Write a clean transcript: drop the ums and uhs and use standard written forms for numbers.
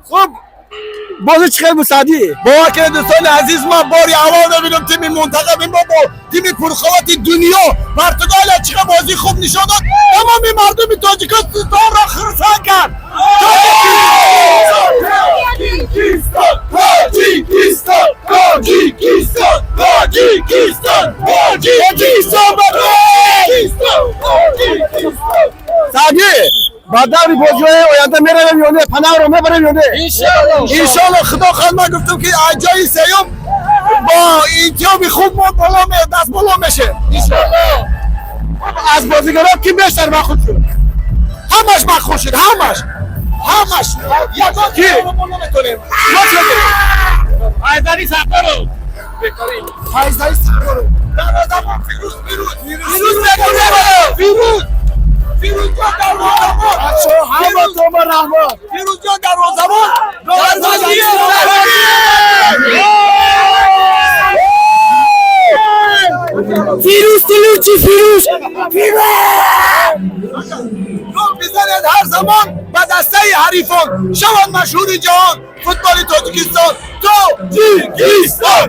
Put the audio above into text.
Хуб, бозӣ чӣ хел буд, Саъдӣ? Бовар кунед, дӯстони азиз, ман бори аввал мебинам тими мунтахаби мо бо тими пурқуввати дунё Португалия чӣ қадр бозии хуб нишон дод. Тамоми мардуми Тоҷикистонро хурсанд кард. Тоҷикистон, Тоҷикистон, Тоҷикистон, Тоҷикистон, Тоҷикистон, Тоҷикистон! Саъдӣ, ба даври бозиҳои оянда меравем ё не? Панаҳро мебарем ё не? Иншоалло, худо хоҳад, ман гуфтам, ки аз ҷои сеюм бо имтиёзи хуб мо боло даст боло мешем. Аз бозигарон ки бештар махуд шуд? Ҳамаш махуд шуд, ҳамаш, ҳамаш. Ягон Ки? мо наметонем. Файзали Сардоров. Файзали Сардоров, дарвозабон Фирӯз, Фирӯз, Фирӯз мекунем, Фирӯз, Фирӯз ҷон, дарвозабон. Ҳама тома раҳмат. Фирӯз ҷон, дарвозабон. Дарвозабон. Фирӯз тилучи, Фирӯз. Гол бизанед ҳар замон ба дастаи ҳарифон, шавад машҳури ҷаҳон футболи Тоҷикистон. Тоҷикистон.